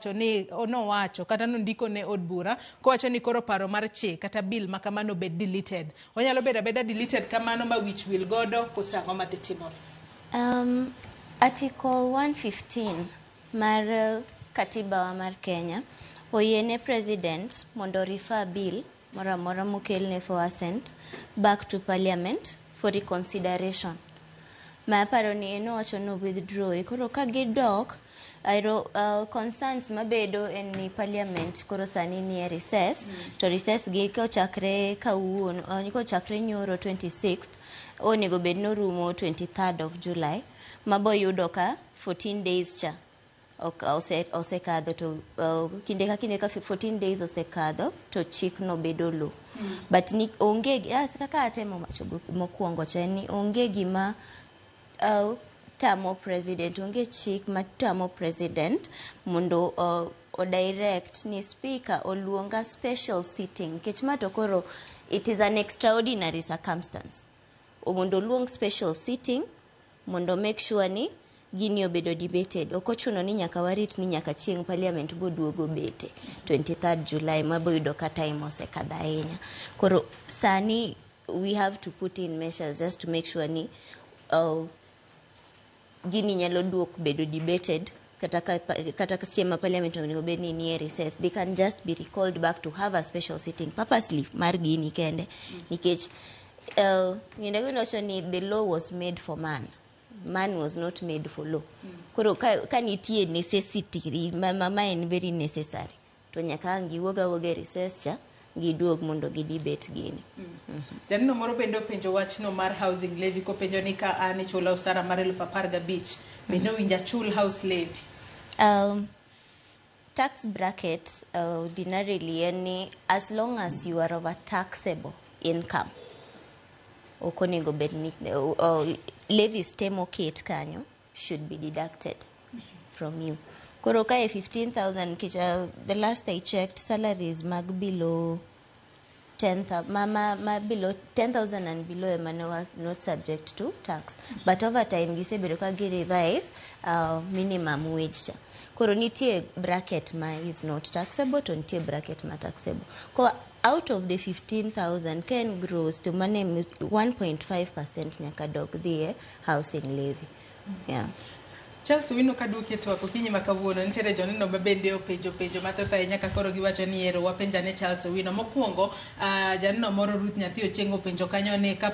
Ni nowacho kata nondiko ne od bura kowacho ni koro paro mar chik kata bill ma kamano bed deleted. Onyalo bedo abeda deleted kamano ma wich wil godo koso ang'o madhi timore? Article 115 mar katiba wa mar Kenya oyiene president mondo refer bill moro amora mokelne for assent back to parliament for reconsideration. Ma aparo ni en owacho ni withdraw e. Koro ka gidok ero, concerns mabedo en ni parliament koro sani nie recess, to recess gi kochakre kawuono, kochakre nyoro 26th, onego bed norumo 23rd of July, maboyudo ka 14 days cha ok osekadho to kinde ka kinde ka 14 days osekadho to chik no bedo law. But ni onge as kaka atemo wacho mokwongo cha en ni onge gima tamo president, onge chik matamo president mondo o direct ni speaker oluonga special sitting, nikech ma to koro it is an extraordinary circumstance, mondo oluong special sitting mondo make sure ni gini obedo debated. Ok ochuno ni nyaka warit ni nyaka chieng' parliament boduogo bete 23rd July, maboyudo ka time osekadho ahinya. Koro sani we have to put in measures just to make sure ni gini nyalo duok bedo debated kata ka seche ma parliament onego bed ni nie recess, they can just be recalled back to have a special sitting purposely mar gini kende, nikech ng'inde wacho ni the law was made for man, man was not made for law. Koro ka nitie necessity ma en very necessary, to nyaka ang' giwuog awuoga e recess cha giduog mondo gidebate gini. Janeno moro bende openjo wachno mar housing levy, kopenjo ni ka an ichula osara mar 15,000, bende owinjo achul house levy? Tax bracket ordinarily en ni as long as you are of a taxable income, ok onego bed ni levies te moket kanyo should be deducted from you. Koro kae 15,000, nikech the last I checked, salaries mag below 10,000, ma below 10,000 and below ema ne was not subject to tax, but over time gisebedo ka gi revise minimum wage cha. Koro nitie bracket ma is not taxable to nitie bracket ma taxable. Ko out of the 15,000, ka en gross, to mane 1.5% nyaka dog dhi e housing levy, yeah. Charles Owino, kaduoki e twak okinyi ma kawuono, nitiere joneno ma bende openjo penjo mathoth ahinya ka koro giwacho ni ero wapenjane Charles Owino. Mokwongo, janeno moro Ruth Nyathi Ochieng openjo kanyo ni kapo